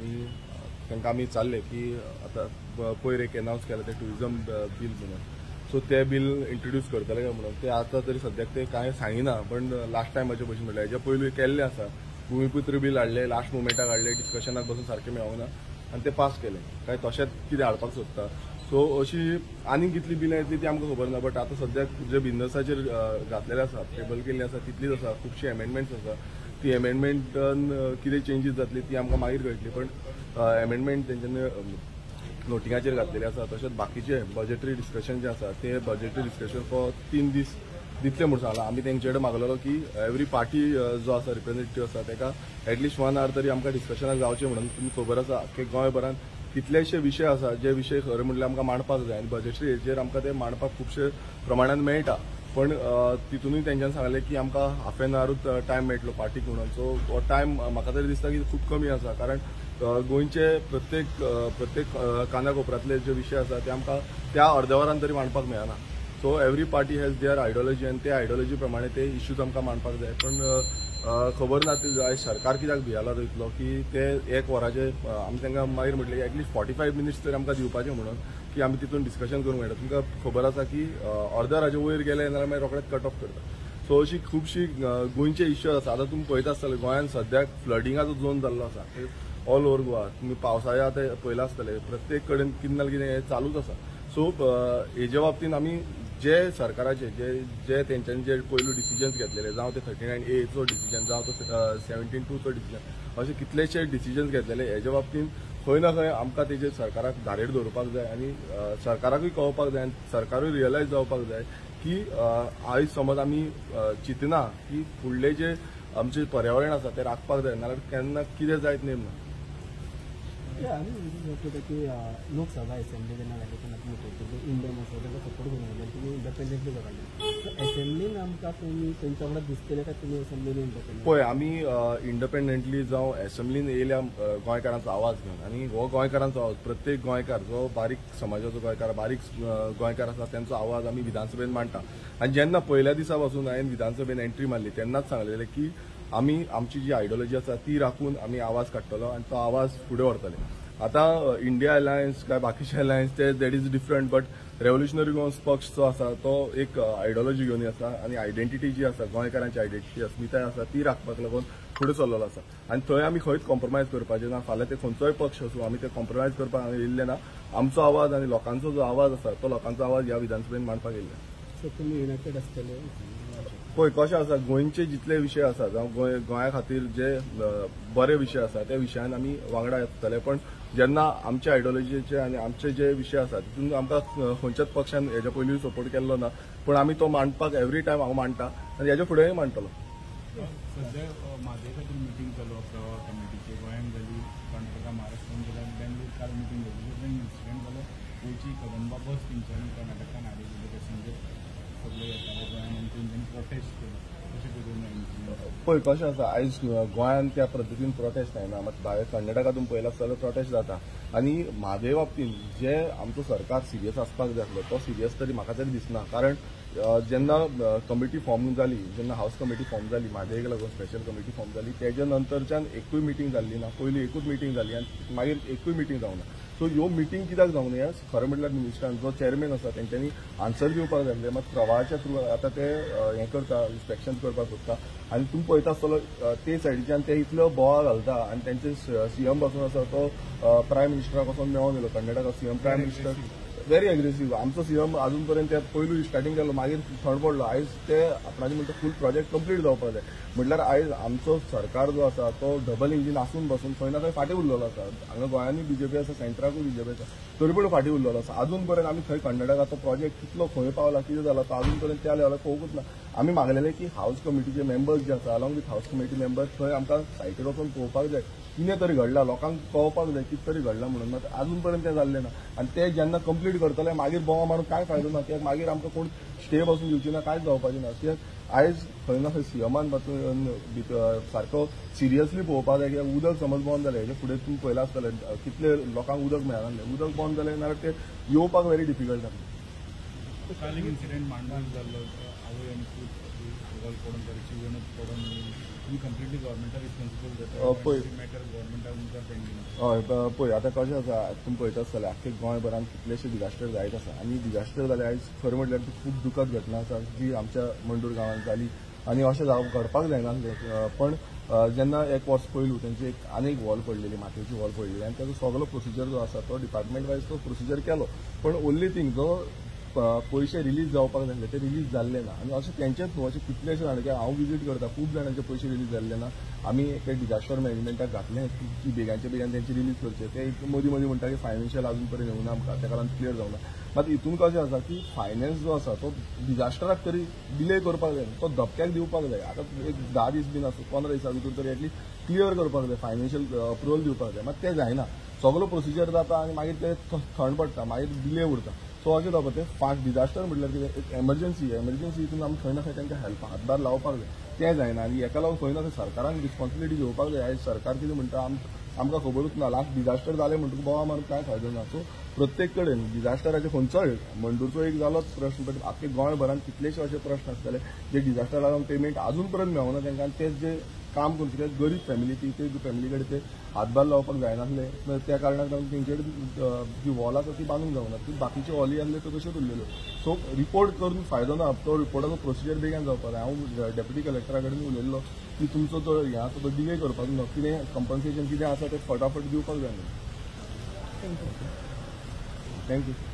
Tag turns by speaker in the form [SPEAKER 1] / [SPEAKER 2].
[SPEAKER 1] आनी तांकां आमी विचारलें की आतां पयर एक एनावन्स केलां तें ट्युरिजम बील म्हणून, सो ते बील इंट्रोड्यूस करतले काय म्हणून. ते आतां तरी सद्याक ते कांय सांगिना, पण लास्ट टायमाचे भशेन म्हणल्यार हेज्या पयलू केल्लें आसा, भुमिपुत्र बील हाडलें, लास्ट मुमेंटाक हाडलें, डिस्कशनाक बसून सारकें मेळोना आनी ते पास केलें. काय तशेंच कितें हाडपाक सोदता. सो अशी आनीक कितली बिलां येतली ती आमकां खबर ना, बट आतां सद्याक जे बिजनसाचेर घातलेले आसा, टेबल केल्ली आसा तितलीच आसा. खुबशी एमेंडमेंट्स आसा, ती एमेंडमेंटान कितें चेंजीस जातली ती आमकां मागीर कळटली, पण एमेंडमेंट तेंच्यांनी नोटिंगाचेर घातलेले आसा. तशेंच बाकीचे बजेटरी डिस्कशन जे आसा ते बजेटरी डिस्कशन फॉर 3 दीस दितले म्हूण सांगलां. आमी तेंचे कडेन मागलेलो की एवरी पार्टी जो आसा रिप्रेझेंटेटिव्ह आसा ताका एटलिस्ट 1 our तरी आमकां डिस्कशनाक जावचें म्हणून. तुमी खबर आसा की गोंयभरान कितलेशे विशय आसा जे विशय खरें म्हणल्यार आमकां मांडपाक जाय आनी बजेटरी हेजेर आमकां ते मांडपाक खुबशे प्रमाणान मेळटा, पण तितूनय तेंच्यांनी सांगलें की आमकां हाफ एन आवरूच टायम मेळटलो पार्टीक म्हणून. सो हो टायम म्हाका तरी दिसता की खूब कमी आसा, कारण गोंयचे प्रत्येक प्रत्येक काना कोपऱ्यांतले जे विशय आसा ते आमकां त्या अर्द्या वरान तरी मांडपाक मेळना. So every party has their ideology आनी ते आयडियोलॉजी प्रमाणे ते इश्यूज आमकां मांडपाक जाय. पण खबर ना आयज सरकार कित्याक भियाला तो इतलो की ते 1 वराचे आमी तांकां मागीर म्हटलें की एटलिस्ट 45 मिनिट्स तरी आमकां दिवपाचें म्हणून की आमी तितून डिस्कशन करूंक मेळटा. तुमकां खबर आसा की अर्द्या वराचे वयर गेले जाल्यार मागीर रोखडेच कट ऑफ करता. सो अशी खुबशी गोंयचे इश्यूज आसा. आतां तुमी पळयता आसतले गोंयांत सद्याक फ्लडिंगाचो झोन जाल्लो आसा ऑल ओवर गोवा. तुमी पावसाळ्या आतां पळयलां आसतलें, प्रत्येक कडेन कितें ना कितें हें चालूच आसा. सो हेजे बाबतींत आमी जे सरकाराचे जे जे तेंच्यांनी जे पयलू डिसिजन्स घेतलेले, जावं ते 39Aचो डिसिजन, जावं तो 17(2चो डिसिजन, अशे कितलेशे डिसिजन्स घेतलेले हेजे बाबतींत खंय ना खंय आमकां तेजेर सरकाराक धारेर दवरपाक जाय आनी सरकाराकूय कळपाक जाय आनी सरकारूय रियलायज जावपाक जाय की आयज समज आमी चिंतना की फुडले जे आमचें पर्यावरण आसा तें राखपाक जाय, नाजाल्यार केन्ना कितें जायत नेम ना.
[SPEAKER 2] आनी की लोकसभा असेंब्ली जेन्ना जाली तेन्ना तुमी पळयतले इंडियन आसा तांकां सपोर्ट करूंक लागले, तुमी इंडिपेंडंटली जाले. असेंब्लीन आमकां तुमी तेंच्या वांगडा दिसतले काय तुमी असेंब्लीन इंडिपेंडंट?
[SPEAKER 1] पळय, आमी इंडिपेंडंटली जावं असेंब्लीन येयल्या गोंयकारांचो आवाज घेवन, आनी हो गोंयकारांचो आवाज प्रत्येक गोंयकार जो बारीक समाजाचो गोंयकार, बारीक गोंयकार आसा तेंचो आवाज आमी विधानसभेन मांडटा. आनी जेन्ना पयल्या दिसा पासून हांवें विधानसभेन एंट्री मारली तेन्नाच सांगलेलें की आमी आमची जी आयडियोलॉजी आसा ती राखून आमी आवाज काडटलो आनी तो आवाज फुडें व्हरतले. आतां इंडिया अलायन्स काय बाकीचे अलायन्स ते that is different, but revolutionary Goans पक्ष जो आसा तो एक आयडियोलॉजी घेवन आसा आनी आयडेंटिटी जी आसा गोंयकारांची आयडेंटिटी अस्मिताय आसा ती राखपाक लागून फुडें चल्लेलो आसा. आनी थंय आमी खंयच कॉम्प्रोमायज करपाचें ना. फाल्यां ते खंयचोय पक्ष आसूं आमी ते कॉम्प्रोमायज करपाक येयल्ले ना. आमचो आवाज आनी लोकांचो जो आवाज आसा तो लोकांचो आवाज ह्या विधानसभेन मांडपाक येयल्ले.
[SPEAKER 2] तुमी युनायटेड आसतले?
[SPEAKER 1] पळय कशें आसा, गोंयचे जितले विशय आसा जावं गोंया खातीर जे बरे विशय आसा त्या विशयान आमी वांगडा येतले, पण जेन्ना आमच्या आयडियोलॉजीचे आनी आमचे जे विशय आसा तितून आमकां खंयच्याच पक्षान हेज्या पयलीं सपोर्ट केल्लो ना, पूण आमी तो मांडपाक एवरी टायम हांव मांडटा आनी हेज्या फुडेंय मांडटलो.
[SPEAKER 3] सद्या म्हादय खातीर मिटींग चालू आसा कमिटीची, गोंयांत जाली, कर्नाटका, महाराष्ट्रान जाली आनी बेंगलोर काल मिटींग जाली. जो इन्सिडंट जालो गोंयची कदंबा बस तेंच्यांनी कर्नाटकान हाडली, पॅसेंजर सगळे येताले गोंयान आनी तेंच्यांनी प्रोटेस्ट केलो. अशें करून
[SPEAKER 1] पळय कशें आसा, आयज गोंयांत त्या पद्दतीन प्रोटेस्ट जायना, मात भायर कर्नाटका तुमी पळयला जाल्यार प्रोटेस्ट जाता. आनी म्हादय बाबतींत जे आमचो सरकार सिरियस आसपाक जाय आसलो तो सिरियस तरी म्हाका तरी दिसना, कारण जेन्ना कमिटी फॉर्म जाली, जेन्ना हावस कमिटी फॉर्म जाली म्हादयक लागून स्पेशल कमिटी फॉर्म जाली, तेज्या नंतरच्यान एकूय मिटींग जाल्ली ना. पयलीं एकूच मिटींग जाली आनी मागीर एकूय मिटींग जावना. सो ह्यो मिटींग कित्याक जावंक न्हय खरें म्हटल्यार मिनिस्टरान जो चेअरमॅन आसा तेंच्यांनी आन्सर दिवपाक जाय. मात प्रवाहाच्या थ्रू आतां ते हें करता, इन्स्पेक्शन करपाक सोदता आनी तुमी पळयता आसतलो ते सायडीच्यान ते इतलो बोवाळ घालता आनी तेंचे सीएम पासून आसा तो प्रायम मिनिस्टराक वचोन मेळोन येयलो, Karnataka CM prime minister very aggressive. आमचो सीएम अजून पर्यंत ते पयलू स्टार्टींग केलो, मागीर थंड पडलो. आयज ते आपणाचे म्हणटा फूल प्रोजेक्ट कंप्लीट जावपाक जाय. म्हटल्यार आयज आमचो सरकार जो आसा तो डबल इंजीन आसून बसून खंय ना खंय फाटीं उरलेलो आसा. हांगा गोंयांनी बीजेपी आसा, सेंट्राकूय बीजेपी आसा, तरी पूण फाटीं उरलेलो आसा. अजून पर्यंत आमी थंय कर्नाटका तो प्रोजेक्ट कितलो खंय पावला, कितें जाला तो अजून पर्यंत त्या लेवलाक पळोवंकूच ना. आमी मागलेले की हावस कमिटीचे मेंबर्स जे आसा along with house committee members थंय आमकां सायटीर वचून पळोवपाक जाय कितें तरी घडलां, लोकांक कळपाक जाय कितें तरी घडलां म्हणून. मात अजून पर्यंत तें जाल्लें ना आनी ते जेन्ना कंप्लीट करतले मागीर बोवा मारून कांय फायदो ना, कित्याक मागीर आमकां कोण स्टे बसून दिवची ना, कांयच जावपाचें ना. कित्याक आयज खंय ना खंय सीएमान पासून सारको सिरियसली पळोवपाक जाय. कित्याक उदक समज बंद जालें हेजे फुडें तुमी पळयलां आसतलें कितले लोकांक उदक मेळनासलें, उदक बंद जालें नाल्यार ते येवपाक व्हेरी डिफिकल्ट जालें.
[SPEAKER 3] काल एक इन्सिडंट मांडवान जाल्लो, आवय आनी पूत पडून पडून तुमी कंप्लिटली गव्हर्मेंटा रिस्पॉन्सिबल जाता
[SPEAKER 1] पळय.
[SPEAKER 3] मॅटर गव्हर्मेंटा मुखार पेंडींग.
[SPEAKER 1] हय, पळय आतां कशें आसा, तुमी पळयता आसतले आख्खे गोंयभरान कितलेशे डिजास्टर जायत आसा आनी डिजास्टर जाले आयज खरें म्हटल्यार ती खूब दुखद घटना आसा जी आमच्या मंडूर गांवांत जाली आनी अशें जावप घडपाक जायनासलें. पण जेन्ना एक वर्स पयलू तेंची एक आनी एक हॉल पडलेली, मातयेची हॉल पडलेली आनी ताजो सगलो प्रोसिजर जो आसा तो डिपार्टमेंट वायज तो प्रोसिजर केलो, पण ओन्ली थिंग जो पयशे रिलीज जावपाक जाय ते रिलीज जाल्ले ना. आनी अशें तेंचेच न्हू, अशें कितलेशे जाण हांव विजीट करता, खूब जाणांचे पयशे रिलीज जाल्ले ना. आमी एका डिजास्टर मॅनेजमेंटाक घातले की बेगांच्या बेगान तेंचे रिलीज करचे, ते मदीं मदीं म्हणटा की फायनान्शियल अजून पर्यंत येवना आमकां, तेका लागून क्लियर जावना. मात हितून कशें आसा की फायनान्स जो आसा तो डिजास्टराक तरी डिले करपाक जाय, तो धपक्याक दिवपाक जाय. आतां एक 10 दीस बीन आसूं 15 दिसां भितर तरी एटलिस्ट क्लियर करपाक जाय, फायनान्शियल अप्रुवल दिवपाक जाय. मात तें जायना, सगलो प्रोसिजर जाता आनी मागीर ते थंड पडटा, मागीर डिले उरता. सो अशें जावपा तें फास्ट डिजास्टर म्हटल्यार कितें एक एमर्जन्सी, एमर्जन्सी हितून आमी खंय ना खंय तांकां हेल्प हातभार लावपाक जाय, तें जायना. आनी हेका लागून खंय ना खंय सरकारान रिस्पॉन्सिबिलिटी घेवपाक जाय. आयज सरकार कितें म्हणटा आमकां खबरूच ना, लास्ट डिजास्टर जालें म्हणटकूच बोवा मारून कांय फायदो ना. सो प्रत्येक कडेन डिजास्टराचे खंयचोय मंडूरचो एक जालोच प्रश्न, बट आख्खे गोंयभरान कितलेशे अशे प्रश्न आसतले जे डिजास्टर लागून पेमेंट अजून पर्यंत मेळना तांकां, आनी तेच जे काम करून कित्याक गरीब फॅमिली ती ते फॅमिली कडेन ते हातभार लावपाक जायनासले, त्या कारणाक लागून तेंचे कडेन जी हॉल आसा ती बांदूंक जावना, ती बाकीच्यो हॉली आसल्यो त्यो तश्योच उरलेल्यो. सो रिपोर्ट करून फायदो ना, तो रिपोर्टाचो प्रोसिजर बेगीन जावपाक जाय. हांव डेप्युटी कलेक्टरा कडेन उलयल्लो की तुमचो जो हें आसा तो डिले करपाक ना, कितें कंपन्सेशन कितें आसा तें फटाफट दिवपाक जाय. Thank you.